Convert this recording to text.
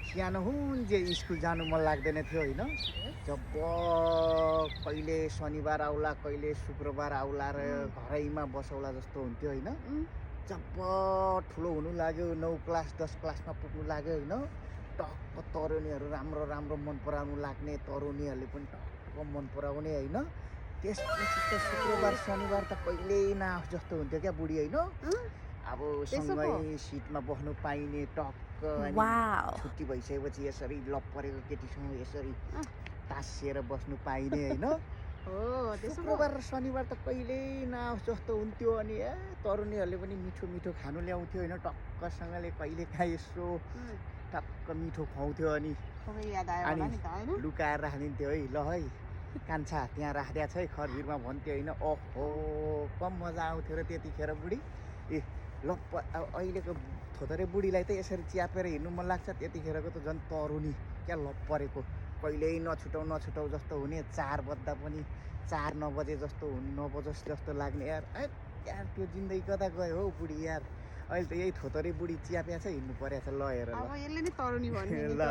सानो हुन्जे स्कुल जानु मन लाग्दैन थियो होइन जब कहिले शनिबार आउला कहिले शुक्रबार आउला र घरैमा बसौला जस्तो हुन्थ्यो होइन जब ठुलो हुनु लाग्यो 9 क्लास 10 क्लासमा पुग्नु लाग्यो होइन टक्क तरुणीहरू राम्रो राम्रो मन पराउनु लाग्ने तरुणीहरूले पनि टक्क मन पराउने होइन त्यसपछि त शुक्रबार शनिबार त कहिल्यै नआओस् जस्तो हुन्थ्यो क्या बुढी होइन अब सँगै सिटमा बस्नु पाइने टक्क अनि छुट्टी भइसकेपछि यसरी लप परेको केटीसँग यसरी तासिएर बस्नु पाइने होइन शुक्रबार र शनिबार त कहिल्यै नआओस् जस्तो हुन्थ्यो अनि तरुणीहरूले पनि मिठो मिठो खानु ल्याउँथ्यो होइन टक्कसँगले कहिले काहीँ यसो टक्क मिठो खुवाउँथ्यो अनि लुकाएर राखिदिन्थ्यो है ल है कान्छा त्यहाँ राखिदिएको छ है खरभिरमा भन्थ्यो होइन ओहो कम मजा आउँथ्यो र त्यतिखेर बुढी ए ल अहिलेको थोथरे बुढीलाई त यसरी च्यापेर हिँड्नु मन लाग्छ त्यतिखेरको त झन् तरुनी क्या लप परेको कहिल्यै नछुटाउ जस्तो हुने 4 बज्दा पनि 4 नबजे जस्तो नबजोस् जस्तो लाग्ने यार यार त्यो जिन्दगी कता गयो हौ बुढी यार अहिले त यही थोथरे बुढी च्याप्या छ हिँड्नु परेको छ ल हेर ल